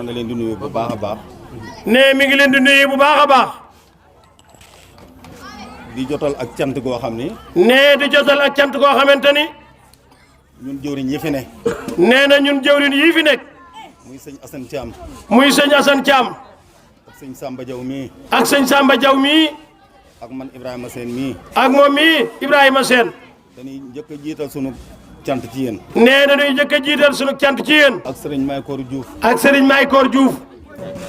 na leen di nuyu bu baax a baax. ne mi ngi leen di nuyu bu baax a baax. di jotal ak cant goo xam ni. ne di jotal ak cant goo xamante ni. ñun jëwriñ yi fi ne. nee na ñun jëwriñ yii fi nekk. muy sëñ Assane Thiam. muy sëñ Assane Thiam. ak sëñ Samba Diaw mii. ak sëñ Samba Diaw mii. ak man Ibrahima Sène mii. ak moom mii Ibrahima Sène. dañuy njëkk a jiital sunu cant ci yéen. nee na dañuy njëkk a jiital sunu cant ci yéen. ak sëriñ Maykor Diouf. ak sëriñ Maykor Diouf.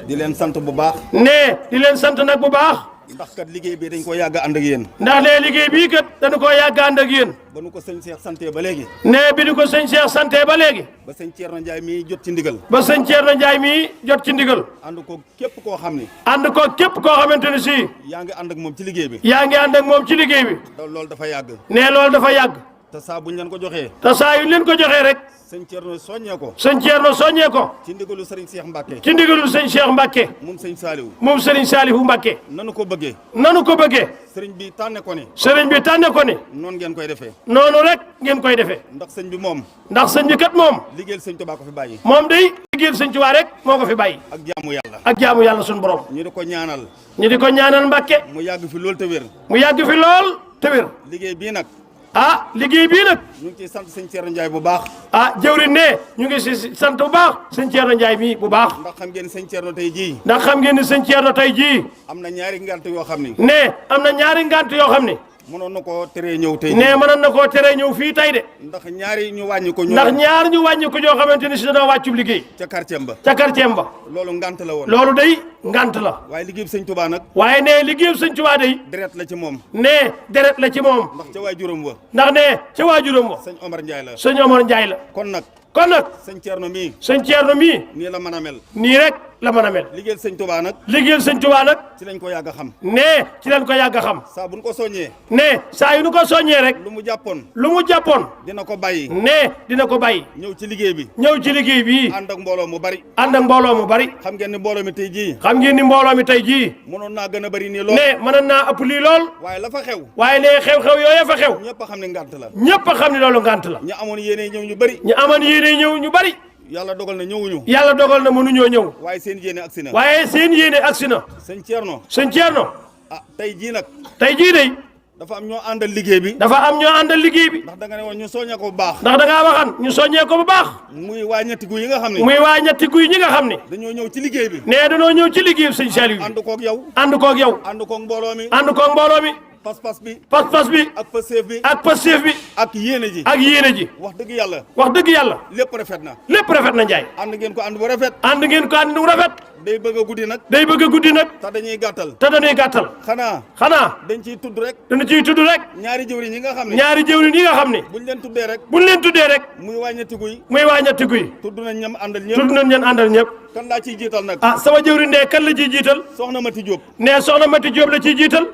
di leen sant bu baax. ne di leen sant nag bu baax. ndax kat liggéey bi dañ ko yàgg ànd ak yéen. ndax ne liggéey bii kat dañu koo yàgg ànd ak yéen. ba nu ko sëñ Cheikh santé ba léegi. ne bi ñu ko sëñ Cheikh santé ba léegi. ba sëñ Thierno Ndiaye mii jot ci ndigal. ba sëñ Thierno Ndiaye mii jot ci ndigal. ànd ko képp koo xam ni. ànd ko képp koo xamante ni si. yaa ngi ànd ak moom ci liggéey bi. yaa ngi ànd ak moom ci liggéey bi. loolu dafa yàgg. ne loolu dafa yàgg. te saa buñ leen ko joxee. te saa yu leen ko joxee rek. sëñ Thierno soññee ko. sëñ Thierno soññee ko. ci ndigalu sëriñ Cheikh Mbacke. ci ndigalu sëñ Cheikh Mbacke. moom sëñ Saliou. moom sëriñ Saliou Mbacke. nanu ko bëggee. nanu ko bëggee. sëriñ bi tànne ko ni. sëriñ bi tànne ko ni. noonu ngeen koy defee. noonu rek ngeen koy defee. ndax sëñ bi moom. ndax sëñ bi kat moom. liggéeyal sëñ Tuubaa ko fi bàyyi. moom day liggéeyal sëñ Tuubaa rek moo ko fi bàyyi. ak jaamu yàlla. ak jaamu yàlla suñu borom. ñu di ko ñaanal. ñu di ko ñaanal Mbacke. mu yàgg fi lool te wér. mu yàgg fi lool te wér. liggéey bii nag. liggéey bii nag. ñu ngi ciy sant sëñ Thierno Ndiaye bu baax. jëwriñ ne ñu ngi si sant bu baax sëñ Thierno Ndiaye mii bu baax. ndax xam ngeen sëñ Thierno tey jii. ndax xam ngeen ni sëñ Thierno tey jii. am na ñaari ngant yoo xam ni. ne am na ñaari ngant yoo xam ni. mënoon na koo teree ñëw tey. ne mënoon na koo teree ñëw fii tey de. ndax ñaari ñu wàññi ko. ndax ñaar ñu wàññi ko ñoo xamante ni si dañoo wàccub liggéey. ca quartier ba. ca quartier ba. loolu ngant la woon. loolu day ngant la. waaye liggéey bi sëñ Touba nag. waaye ne liggéeyu sëñ Touba day. deret la ci moom. ne deret la ci moom. ndax ca waajuram wa. ndax ne ca waajuram wa. sëñ Omar Ndiaye la. sëñ Omar Ndiaye la. kon nag. sëñ Thierno mii. sëñ Thierno mii. nii la mën a mel. nii rek la mën a mel. liggéeyal sëñ Touba nag. liggéeyal sëñ Touba nag. ci lañ ko yàgg a xam. ne ci lañ ko yàgg a xam. saa bu ñu ko soññee. ne saa yu ñu ko soññee rek. lu mu jàppoon. dina ko bàyyi. ne dina ko bàyyi. ñëw ci liggéey bi. ñëw ci liggéey bi. ànd ak mbooloo mu bari. ànd ak mbooloo mu bari. xam ngeen ni mbooloo mi tey jii. xam ngeen ni mbooloo mi tey jii. mënoon naa gën a bari nii lool. ne mënoon naa ëpp lii lool. waaye la fa xew. waaye ne xew-xew yooya fa xew. ñëpp a xam ne ngant la. ñëpp a xam ne loolu ngant la. ñu amoon yéene ñëw ñu bari. ñu amoon yéene ñëw ñu bari. yàlla dogal na ñëwuñu. yàlla dogal na mënuñoo ñëw. waaye seen yéene agsi na. waaye seen yéene agsi na. sëñ Thierno. sëñ Thierno. tey jii nag. tey jii de. dafa am ñoo àndal liggéey bi. dafa am ñoo àndal liggéey bi. ndax da nga ne woon ñu soññee ko bu baax. ndax da ngaa waxan ñu soññee ko bu baax. muy waa ñetti guy yi nga xam ne. muy waa ñetti guy ñi nga xam ne. dañoo ñëw ci liggéey bi. nee dañoo ñëw ci liggéey bi sëñ Saliou. ànd koog yow. ànd koog yow. ànd koog mbooloo mi. ànd koog mbooloo mi. pas-pas bi. pas-pas bi. ak pasteef bi. ak pasteef bi. ak yéene ji. ak yéene ji. wax dëgg yàlla. wax dëgg yàlla. lépp rafet na. lépp rafet na Ndiaye. ànd ngeen ko ànd bu rafet. ànd ngeen ko ànd bu rafet. day bëgg a guddi nag. day bëgg a guddi nag. te dañuy gàttal. te dañuy gàttal. xanaa. dañ ciy tudd rek. dañu ciy tudd rek. ñaari jëwriñ yi nga xam ne. ñaari jëwriñ yi nga xam ne. buñ leen tuddee rek. buñ leen tuddee rek. muy waa ñetti guy. muy waa ñetti guy. tudd nañ ñam àndal ñëpp. tudd nañ ñan àndal ñëpp. kan laa ciy jiital nag. sama jëwriñ ne kan la ciy jiital. soxna Mati Diop. ne soxna Mati Diop la ciy jiital.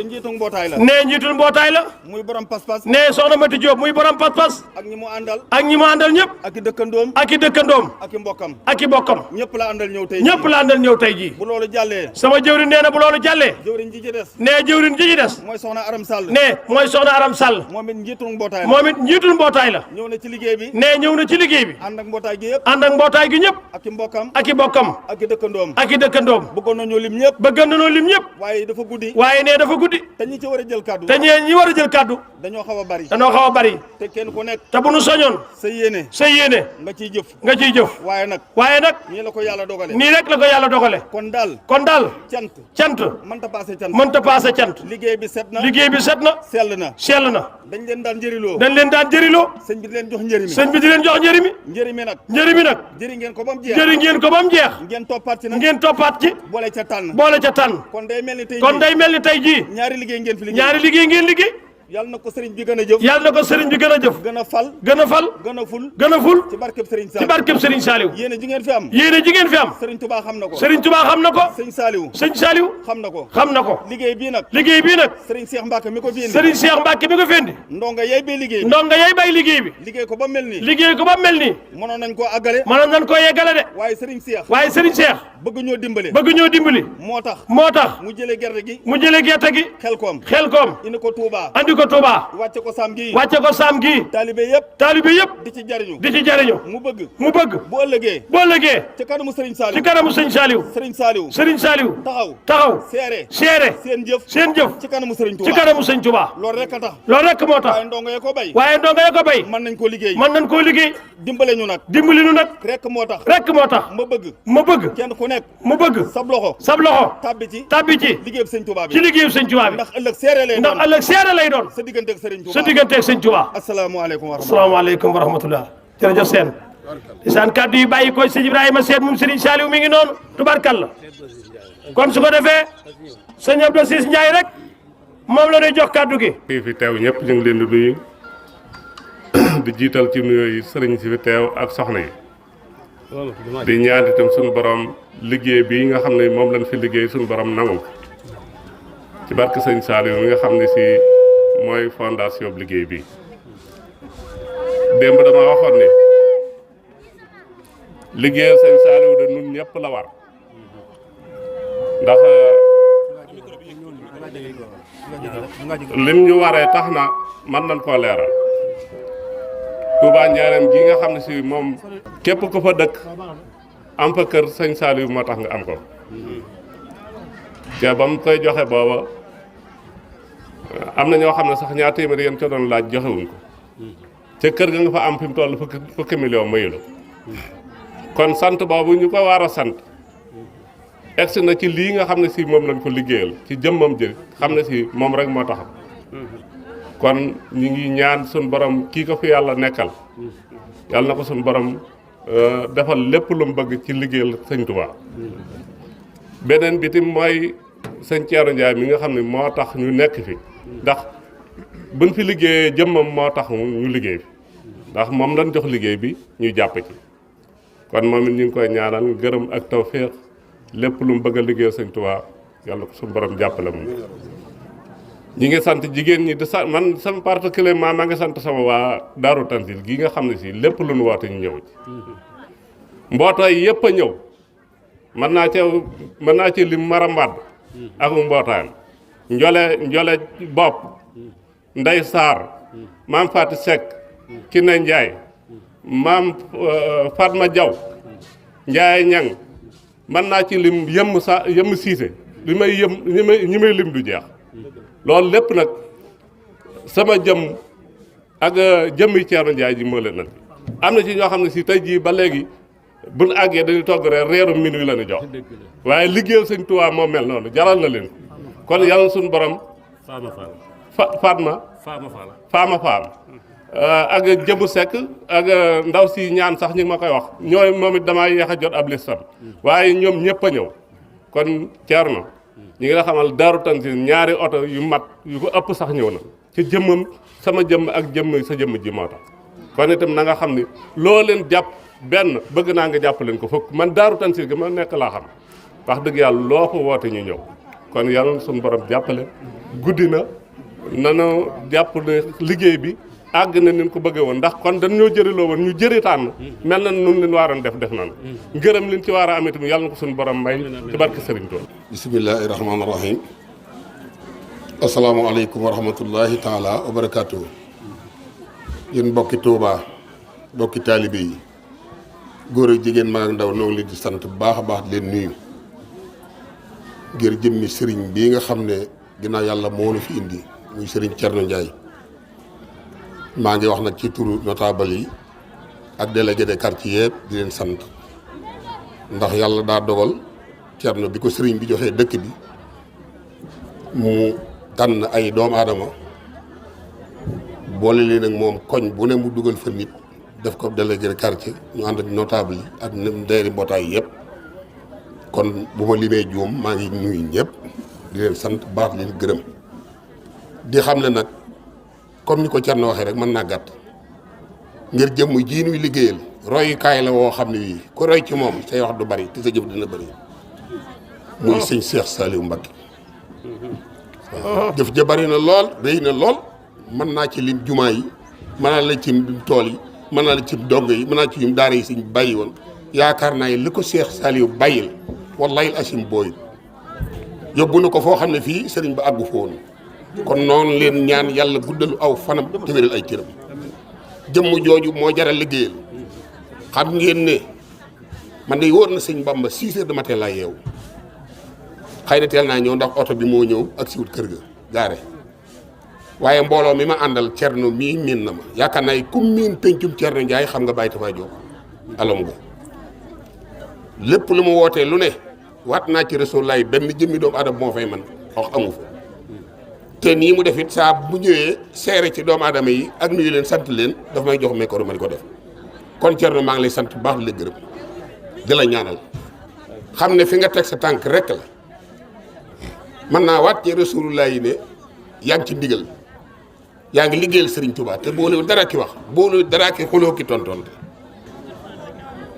njiitu mbootaay la. ne njiitul mbootaay la. muy borom pas-pas. ne soxna Mati Diop muy borom pas-pas. ak ñi mu àndal. ak ñi mu àndal ñëpp. ak i dëkkandoom. ak i dëkkandoom. ak i mbokkam. ak i bokkam. ñëpp la àndal ñëw tey. ñëpp la àndal ñëw tey jii. bu loolu jàllee. sama jëwriñ nee na bu loolu jàllee. jëwriñ ji ci des. ne jëwriñ ji ci des. mooy soxna Aram Sall. ne mooy soxna Aram Sall. moom it njiitul mbootaay la. moom it njiitul mbootaay la. ñëw na ci liggéey bi. ne ñëw na ci liggéey bi. ànd ak mbootaay gi yëpp. ànd ak mbootaay gi ñëpp. ak i mbokkam. ak i bokkam. ak i dëkkandoom. ak i dëkkandoom. bëggoon nañoo lim ñëpp. bëggoon nañoo lim ñëpp. waaye dafa guddi. waaye ne dafa guddi. te ñi ci war a jël kaddu. te ñi war a jël kaddu. dañoo xaw a bari. te kenn ku nekk. te bu nu soñoon. sa yéene. nga ciy jëf. waaye nag. nii la ko yàlla dogale. nii rek la ko yàlla dogale. kon daal. cant. mënta paase cant. liggéey bi set na. sell na. dañ leen daan jëriloo. sëñ bi di leen jox njëriñ mi. njëriñ mi nag. jëri ngeen ko ba mu jeex. ngeen toppaat ci. boole ca tànn. kon day mel ni tey jii. ñaari liggéey ngeen liggéey. yàlla na ko sëriñ bi gën a jëf. gën a fal. gën a ful. ci barkeb sëriñ Saliou. yéene ji ngeen fi am. sëriñ Touba xam na ko. sëñ Saliou. xam na ko. liggéey bii nag. sëriñ Cheikh Mbacke mi ko fi indi. ndonga yay bay liggéey bi. liggéey ko ba mel nii. mënoon nañ koo yeggale de. waaye sëriñ Cheikh. bëgg ñoo dimbali. moo tax. mu jëlee gerte gi. xel koom. indi ko ko Touba wàcce ko saam gi taalibe yëpp di ci jariñu mu bëgg bu ëllëgee ci kanamu Serigne Saliou Serigne Saliou taxaw seere seen jëf ci kanamu Serigne Touba loolu rek moo tax waaye ndongo ya ko bay mën nañ koo liggéey dimbali ñu nag rek moo tax ma bëgg kenn ku nekk mu bëgg sab loxo tabbi ci liggéeyu Serigne Touba bi ndax ëllëg seere lay doon sa digganteeg Serigne Touba asalaamaaleykum wa rahmatullah jërëjëf seen isaan kaddu yi bàyyi ko sëñ Ibrahima Seen moom Serigne Saliou mi ngi noonu tubarkalla kon su ko defee sëñ Abdou Ciss Ndiaye rek moom la ñuy jox kaddu gi. fi teew ñëpp ñu ngi leen di nuyu di jiital ci nuyoo yi sëriñ si fi teew ak soxna yi di ñaan itam suñu borom liggéey bi nga xam ne moom lañ fi liggéey suñu borom nangu ci barke sëñ Saliou mi nga xam ne si mooy fondation liggéey bi démb dama waxoon ne liggéeyal sëñ Saliou de nun ñëpp la war ndax lim ñu waree tax na mën nañ koo leeral Touba Njaareem gi nga xam ne si moom képp ko fa dëkk am fa kër sëñ Saliou moo tax nga am ko te ba mu koy joxe booba am na ñoo xam ne sax ñaar téeméer yéen ca doon laaj joxewuñ ko ca kër ga nga fa am fi mu toll fukki million mayu la kon sant boobu ñu ko war a sant egsi na ci lii nga xam ne si moom lañ ko liggéeyal ci jëmmam jë xam ne si moom rek moo tax kon ñu ngi ñaan suñ borom kii ko fi yàlla nekkal yàlla na ko suñ borom defal lépp lu mu bëgg ci liggéeyal sëñ Touba beneen bitim mooy sëñ Thierno Ndiaye mi nga xam ne moo tax ñu nekk fi ndax buñ fi liggéeyee jëmmam moo tax ñu liggéey fi ndax moom lañ jox liggéey bi ñu jàpp ci kon moom it ñu ngi koy ñaanal gërëm ak tawféex lépp lu mu bëgg a liggéeyal sëñ Touba yàlla ko suñu borom jàppale mu ñi ngi sant jigéen ñi di sant man sama particulièrement maa ngi sant sama waa Daaru Tanzil gii nga xam ne si lépp lu nu woote ñu ñëw ci mbootaay yëpp a ñëw mën naa ci lim Marambad ak mbootaayam njole bopp Ndey Saar maam Fatou Seck Kiné Ndiaye maam Fatma Diaw Ndiaye Ñang mën naa ci lim yëmm siise li may ñi may lim du jeex loolu lépp nag sama jëm ak jëmmi Thierno Ndiaye ji moo leen nag am na ci ñoo xam ne si tey jii ba léegi buñ àggee dañuy togg reeru minuit la ñu jox waaye liggéeyal sëñ Tuubaa moo mel noonu jaral na leen kon yàlla suñu borom faama ak jëmbu sekk ak ndaw si ñaan sax ñi ma koy wax ñooy moom it damaa yéex a jot ab listam waaye ñoom ñëpp a ñëw kon Thierno ñi ngi la xamal Daaru Tanzil ñaari oto yu mat yu ko ëpp sax ñëw na ci jëmmam sama jëmm ak jëmm sa jëmm ji moo tax kon itam na nga xam ni loo leen jàpp benn bëgg naa nga jàpp leen ko fukk man Daaru Tanzil gi ma nekk laa xam wax dëgg yàlla loo ko woote ñu ñëw kon yàlla suñu borom jàppale guddi na nanu jàpp ne liggéey bi àgg na nin ko bëggee woon ndax kon dañoo jëriloo woon ñu jëri tànn mel na nun leen waaroon def nañu ngërëm liñ ci war a am itam yàlla na ko suñu borom may ci barke Sëriñ Tuubaa bismillahi rahmaani rahim asalaamaaleykum wa rahmatullahi taala wa barakaatuhu yéen mbokki Touba mbokki taalibe yi góor ak jigéen mag ak ndaw noo ngi leen di sant bu baax a baax di leen nuyu ngir jëmmi sëriñ bii nga xam ne ginnaaw yàlla moo nu fi indi muy sëriñ Thierno Ndiaye maa ngi wax nag ci turu notable yi ak délégué de quartier yëpp di leen sant ndax yàlla daa dogal Thierno bi ko sëriñ bi joxee dëkk bi mu tànn ay doomu aadama boole leen ak moom koñ bu ne mu dugal fa nit def ko délégué de quartier ñu ànd ak notable yi ak ndeyri mbootaay yëpp kon bu ma limee juum maa ngi nuyu ñëpp di leen sant baax leen gërëm di xam ne nag comme ni ko Thierno waxee rek mën naa gàtt ngir jëmm ji nuy liggéeyal royukaay la woo xam ne wii ku roy ci moom say wax du bari te sa jëf dina bari muy sëñ Cheikh Saliou Mbacké waaw jëf ja bari na lool rëy na lool mën naa ci lim jumaa yi mën naa la ci tool yi mën naa la ci dong yi mën naa ci lim daara yi sëñ bàyyi woon yaakaar naa li ko Cheikh Saliou bàyyil wallahi asim booy yóbbu na ko foo xam ne fii sëriñ ba àggu foon kon noonu leen ñaan yàlla guddalu aw fanam te wéral ay cëram jëmm jooju moo jaral liggéeyal xam ngeen ne man de wóor na sëñ Bamba 6 heures de matin laa yeewu xëy na teel naa ñëw ndax oto bi moo ñëw ak siwut kër ga gaare waaye mbooloo mi ma àndal Cerno mii miin na ma yaakaar naa ku miin pencum Cerno Njaay xam nga bàyyi tafaa jóg alom ga lépp lu mu wootee lu ne waat naa ci Rasulullaay benn jëmmi doomu aadama moo fay man wax amu fa te nii mu def it saa bu ñëwee seere ci doomu aadama yi ak nuyu leen sant leen daf may jox micro ma di ko def kon Cerno maa ngi lay sant bu baax di la gërëm di la ñaanal xam ne fi nga teg sa tànk rek la mën naa waat ci Rasulullaay yi ne yaa ngi ci ndigal yaa ngi liggéeyal Serigne Touba te boolewul dara ki wax boolewul dara ki xuloo ki tontonte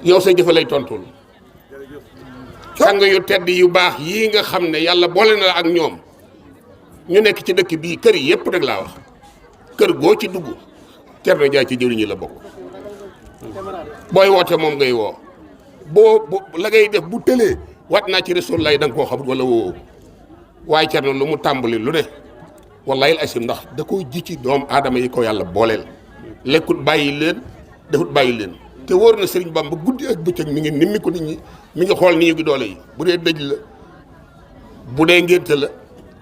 yow sa jëfa lay tontul sang yu tedd yu baax yii nga xam ne yàlla boole na la ak ñoom ñu nekk ci dëkk bii kër yi yëpp rek laa wax kër goo ci dugg Cerno Njaay ci jëriñu la bokk booy woote moom ngay woo boo la ngay def bu tëlee wat naa ci Rasul lay da nga koo xamut wala woo waaye Cerno lu mu tàmbali lu ne wallahi asim ndax da koo ji ci doom aadama yi ko yàlla booleel lekkut bàyyi leen defut bàyyi leen te wóor na Sëriñ Bamba guddi ak bëccëg mi ngi nimmi ko nit ñi mi ngi xool ni ñu gi doole yi bu dee dëj la bu dee ngénte la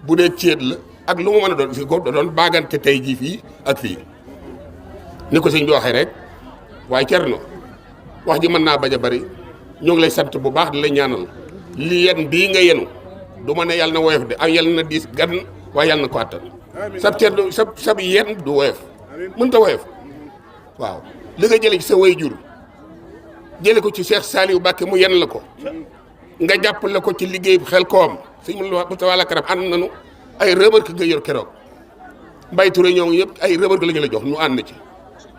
bu dee céet la ak lu mu mën a doon si ko da doon baagante tey jii fii ak fii ni ko sëñ bi waxee rek waaye Cerno wax ji mën naa bañ a bari ñoo ngi lay sant bu baax di la ñaanal li yen bii nga yenu du ma ne yàlla na woyof de ak yàlla na diis gan waaye yàlla na ko àttan sab Cerno sab yen du woyof mënta woyof waaw li nga jële ci sa way jur jële ko ci Cheikh Saliou Bakke mu yen la ko nga jàppale ko ci liggéey xel koom sëñ Moustapha Lakaram ànd nañu ay remorque nga yor keroog Mbaye Touré ñoo yëpp ay remorque la ñu la jox ñu ànd ci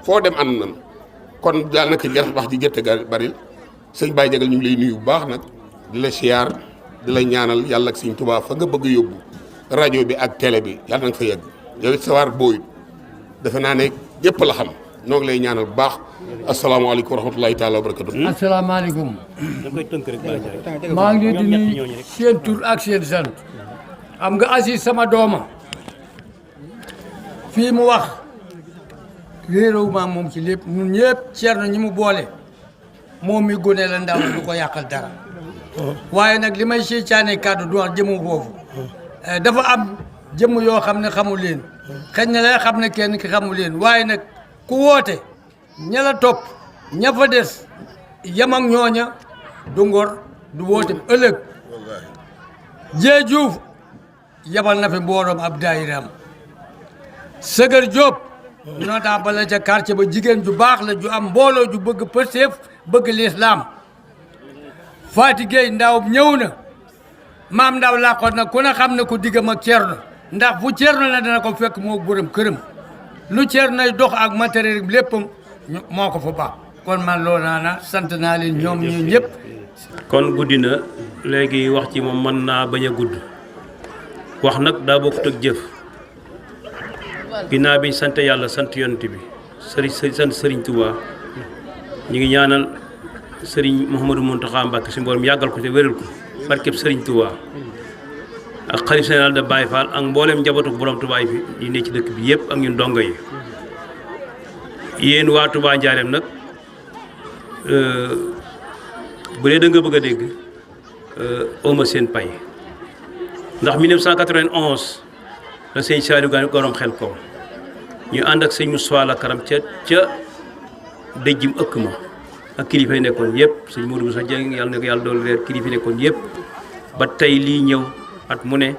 foo dem ànd nañu kon daal naka jar wax ji jëtte ga baril sëñ Baye Jagal ñu ngi lay nuyu bu baax nag di la siyaar di la ñaanal yàlla ak sëñ Tuubaa fa nga bëgg yóbbu rajo bi ak télé bi yàlla na nga fa yegg yow it sawar booyut defe naa ne yëpp la xam noo ngi lay ñaanal bu baax asalaamaaleykum wa rahmatulahi taala wa barakatu. asalaamaaleykum. maa ngi leen di nuyu seen tur ak seen sant. xam nga Aziz sama dooma fii mu wax réeréw maa moom ci lépp ñun ñëpp Cerno ñi mu boole moom mi gone la ndaw du ko yàqal dara. waaye nag li may seetaane kàddu du wax jëmu foofu. dafa am jëmm yoo xam ne xamul leen. xëy na lay xam ne kenn ki xamul leen waaye nag ku woote ña la topp ña fa des yam ak ñooña du ngor du woote ëllëg jee Juuf yabal na fi mbooloom ab daayiraam Sëgër Jóob ñoo taa bala ca quartier ba jigéen ju baax la ju am mbooloo ju bëgg pësteef bëgg lislaam Faati Géey ndaw ñëw na maam ndaw làqoon na ku ne xam ne ko diggam ak Cerno ndax fu Cerno na dana ko fekk moo borom këram lu Cerno nay dox ak matériel léppam moo ko fa baax kon man loolu naa sant naa leen ñoom ñoo ñëpp. kon guddi na léegi wax ci moom mën naa bañ a gudd wax nag daa bokkut ak jëf ginnaaw bi sant yàlla sant yonent bi sant Sëriñ Tuubaa ñu ngi ñaanal Sëriñ Mouhamadou Mountakha Mbacké si mboolem yàggal ko te wéral ko barkeb Sëriñ Tuubaa ak xalif général de Baye Fall ak mboolem njabootu borom Touba yi fi ne ci dëkk bi yëpp ak ñun dongo yi yéen waa Touba Njaareem nag bu dee da nga bëgg a dégg oma seen pay ndax 1991 la sëñ Saliou Gane gorom xel ko ñu ànd ak sëñ Moussa Lakaram ca dëjjim ëkk ma ak kilifa yi nekkoon yëpp sëñ Modou Moussa Dieng yàlla na ko yàlla doolu leer kilifa yi nekkoon yëpp ba tey lii ñëw at mu ne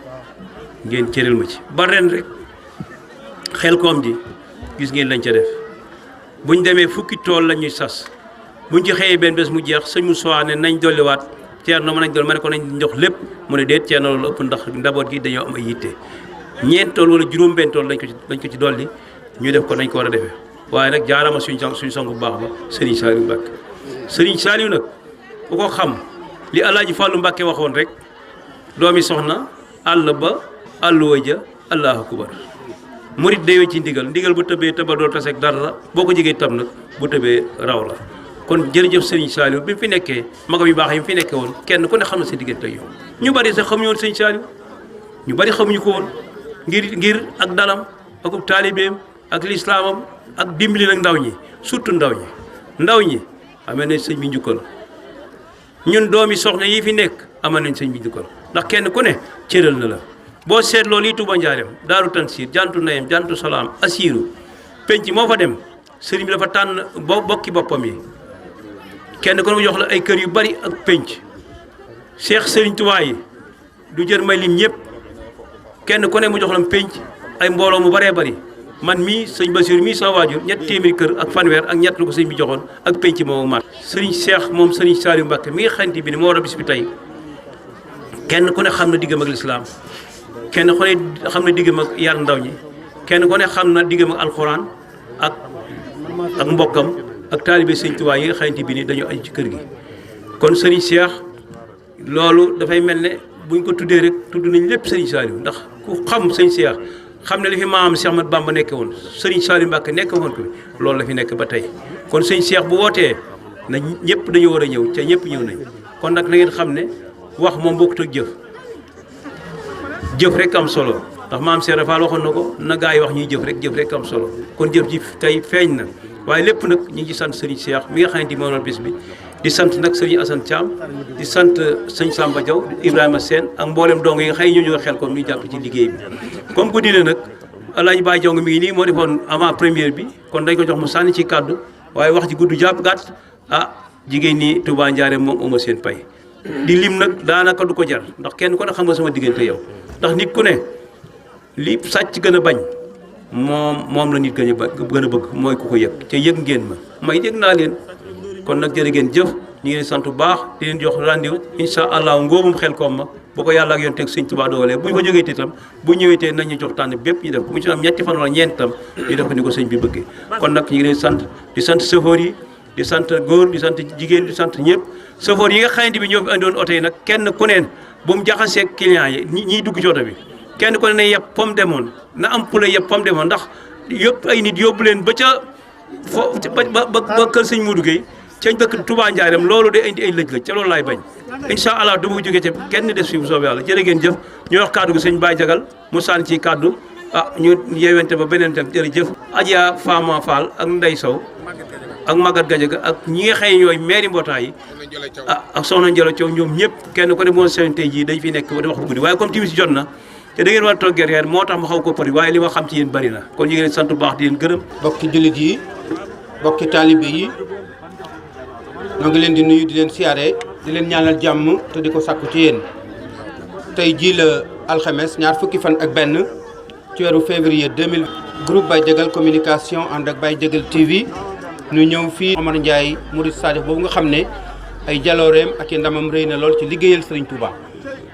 ngeen cëral ma ci ba ren rek xel koom ji gis ngeen lañ ca def buñ demee fukki tool la ñuy sas buñ ci xëyee benn bés mu jeex sëñ Moussa ne nañ dolliwaat Ceerno ma nañ dool ma ne ko nañ jox lépp mu ne déet Ceerno loolu ëpp ndax njaboot gi dañoo am ay yitte ñeent tool wala juróom benn tool lañ ko ci dolli ñu def ko nañ ko war a defee waaye nag jaarama suñu sang bu baax ba Serigne Saliou Mbacké Serigne Saliou nag ku ko xam li Alaaji Fàllu Mbacké waxoon rek doomi soxna àll ba àlluwa ja allahu akbar murit déwee ci ndigal bu tëbee tëba doo taseeg dara boo ko jegee tam nag bu tëbee raw la kon jërëjëf Serigne Saliou bi mu fi nekkee magam yu baax yi mu fi nekkee woon kenn ku ne xam na sa diggante ak yow ñu bari sax xamuñu woon Serigne Saliou ñu bari xamuñu ko woon ngir ak dalam ak taalibeem ak lislaamam ak dimbali nag ndaw ñi surtout ndaw ñi amee nañ sëñ bi njukkal ñun doomi soxna yi fi nekk amal nañ sëñ bi njukkal ndax kenn ku ne cëral na la boo seetloo lii Touba Njaareem Daaru Tansiir jantu Nayem jantu Salaam Asiiru penc moo fa dem sëriñ bi dafa tànn bokki boppam yi kenn ku ne mu jox la ay kër yu bari ak penc Cheikh Sëriñ Touba yi du jër may lim ñëpp kenn ku ne mu jox la penc ay mbooloo mu baree bari man mii sëñ Basiir mii sama waajur ñett téeméeri kër ak fanweer ak ñett lu ko sëñ bi joxoon ak penc moomu mat sëriñ Cheikh moom sëriñ Saliou Mbacké mi nga xanti bi ni moo war a bis bi tey kenn ku ne xam na diggam ak lislaam kenn ku ne xam na diggam ak yar ndaw ñi kenn ku ne xam na diggam ak alxuraan ak mbokkam ak taalibe sëñ Tuubaa yi nga xanti bi ni dañu aju ci kër gi kon sëriñ Cheikh loolu dafay mel ne buñ ko tuddee rek tudd nañ lépp sëriñ Saliou ndax ku xam sëñ Cheikh xam ne li fi maam Cheikh Ahmadou Bamba nekke woon sëriñ Saliou Mbacké nekk woon ko loolu la fi nekk ba tey kon sëñ Cheikh bu wootee na ñëpp dañu war a ñëw ca ñëpp ñëw nañ kon nag na ngeen xam ne wax moom bokkut ak jëf rek am solo ndax maam Cheikh Rafal waxoon na ko na gaa yi wax ñuy jëf rek am solo kon jëf ji tey feeñ na waaye lépp nag ñu ngi sant sëriñ Cheikh mi nga xamante ni moo doon bis bi di sant nag sëriñ Assane Thiam di sant sëñ Samba Diaw Ibrahima Sène ak mboolem dong yi nga xëy ñoo xel ko ñu jàpp ci liggéey bi comme guddi la nag Alaaji Baye Diaw mi ngi nii moo defoon avant première bi kon dañ ko jox mu sànni ci kàddu waaye wax ci gudd jàpp gàtt jigéen ñi Touba Njaareem moom uma seen pay di lim nag daanaka du ko jar ndax kenn ku ne xam nga sama diggante yow ndax nit ku ne li sàcc gën a bañ moom la nit gën a bëgg mooy ku ko yëg te yëg ngeen may yëg naa leen kon nag jërë ngeen jëf ñu ngi leen sant bu baax di leen jox rendez-vous incha allah ngóobum xel koom ma bu ko yàlla ak yoon teg sëñ Tuubaa doolee bu ñu ko jógee itam bu ñëwee tee nañu jox tànn bépp ñu def ko mu ci am ñetti fan wala ñeent itam ñu def ko ni ko sëñ bi bëggee kon nag ñu ngi leen sant di sant chauffeur yi di sant góor di sant jigéen di sant ñëpp chauffeur yi nga xamante bi ñoo fi andoon oto yi nag kenn ku neen bu mu jaxasee client yi ñiy dugg ci oto bi kenn ku ne na yeb pom demoon na am pula yeb pom demoon ndax yëpp ay nit yóbbu leen ba ca ba kër sëñ Modou Gueye cañ dëkk Touba Njaareem loolu day indi ay lëj-lëj ca loolu laay bañ incha allah du ma jógee ca kenn des fi bu soobee yàlla jërë ngeen jëf ñu wax kaddu gi sëñ Baye Jagal mu sànni ci kaddu ñu yeewente ba beneen tam jërëjëf Adja Fama Fall ak Ndey Sow ak Maguette Gadiaga ak ñi nga xëy ñooy maire mbootaay yi ak Soxna Njëlo Thiaw ñoom ñëpp kenn ko ne moo seen tey jii dañ fi nekk di wax bu guddi waaye comme timis jot na te da ngeen war a toog reer moo tax ma xaw ko përi waaye li ma xam ci yéen bari na kon ñu ngi leen sant bu baax di leen gërëm bokki jullit yi bokki taalibe yi ñoo ngi leen di nuyu di leen siyaare di leen ñaanal jàmm te di ko sàkku ci yéen tey jii la alxames ñaar fukki fan ak benn ci weeru février 2000 groupe Baye Jagal communication ànd ak Baye Jagal TV ñu ñëw fii Omar Ndiaye Murid Sadikh boobu nga xam ne ay jalooreem ak i ndamam rëy na lool ci liggéeyal Serigne Touba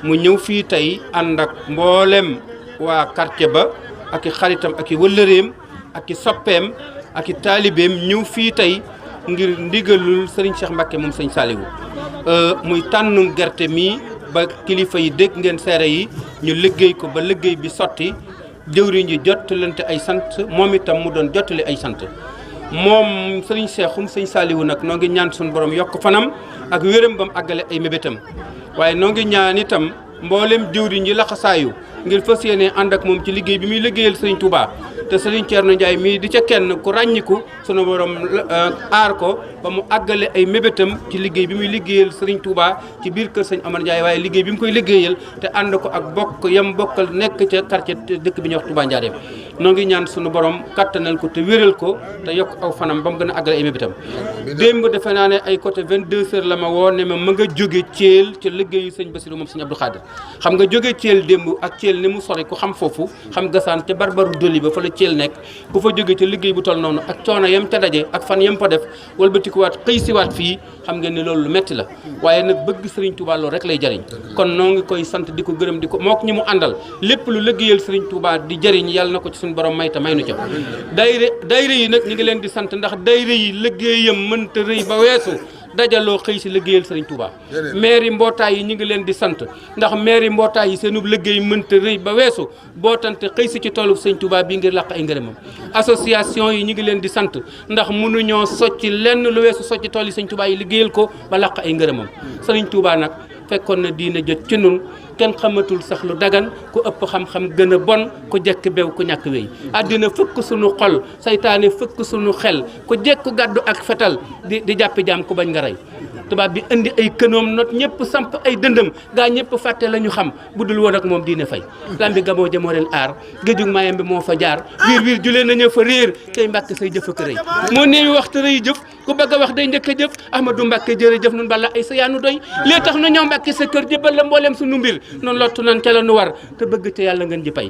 mu ñëw fii tey ànd ak mboolem waa quartier ba ak i xaritam ak i wëllëreem ak i soppeem ak i taalibeem ñëw fii tey ngir ndigalul Serigne Cheikh Mbacké moom Serigne Saliou muy tànnum gerte mi ba kilifa yi dégg ngeen seere yi ñu liggéey ko ba liggéey bi sotti jëwriñ yi jottalante ay sant moom itam mu doon jottali ay sant moom Serigne Cheikhoum Serigne Saliou nag noo ngi ñaan suñu borom yokk fanam ak wéram ba mu àggale ay mébétam waaye noo ngi ñaan itam mboolem jëwriñ yi laxasaayu ngir fas yéene ànd ak moom ci liggéey bi muy liggéeyal Serigne Touba te Serigne Thierno Ndiaye mii di ca kenn ku ràññiku sunu borom aar ko ba mu àggale ay mébétam ci liggéey bi muy liggéeyal Serigne Touba ci biir kër Serigne Omar Ndiaye waaye liggéey bi mu koy liggéeyal te ànd ko ak bokk yam bokkal nekk ca quartier dëkk bi ñuy wax Touba Njaareem noo ngi ñaan sunu borom kattanal ko te wéral ko te yokk aw fanam ba mu gën a àggale ay mébétam démb defe naa ne ay côté 22h la ma woo ne ma nga jóge Thiel ca liggéeyu sëñ Bassirou moom sëñ Abdou Khadir xam nga jóge Thiel démb ak Thiel ni mu sori ku xam foofu xam gasaan te barbaru doli ba fa la Thiel nekk ku fa jóge ca liggéey bu toll noonu ak coono yam ca daje ak fan yam fa def walbatikuwaat xëy siwaat fii xam ngeen ne loolu lu metti la waaye nag bëgg Serigne Touba loolu rek lay jariñ kon noo ngi koy sant di ko gërëm di ko mook ñi mu àndal lépp lu liggéeyal Serigne Touba di jariñ yàlla na ko ci suñu borom may ta may nu ca dayre yi nag ñu ngi leen di sant ndax dayre yi liggéeyam mënta rëy ba weesu dajaloo xëy si liggéeyal Serigne Touba maire yi mbootaay yi ñu ngi leen di sant ndax maire yi mbootaay yi seenub liggéey mënta rëy ba weesu bootante xëy si ci toolu Serigne Touba bii ngir làq ay ngërëmam association yi ñu ngi leen di sant ndax mënuñoo socci lenn lu weesu socci tool yi Serigne Touba yi liggéeyal ko ba làq ay ngërëmam Serigne Touba nag fekkoon na diine jot ci nun kenn xamatul sax lu dagan ku ëpp xam-xam gën a bon ku jekk bew ku ñàkk wéy àddina fëkk sunu xol saytaane fëkk sunu xel ku jekku gàddu ak fetal di jàppi jaam ku bañ nga rey tubaab bi indi ay kënoom not ñëpp samp ay dëndëm gaa ñëpp fàtte la ñu xam bu dul woon ak moom diine fay lambi gamoo jëmoo leen aar géejug maayam bi moo fa jaar wiir julee nañu fa réer tey Mbàkke say jëf ak rëy moo neewi waxtu rëy jëf ku bëgg a wax day njëkk a jëf Ahmadou Mbàkke jërëjëf nun bala ay sa yaanu doy lee tax nu ñëw Mbàkke sa kër jëbal la mbooleem sunu mbir noonu lottu nan ca la nu war te bëgg te yàlla ngeen ji pay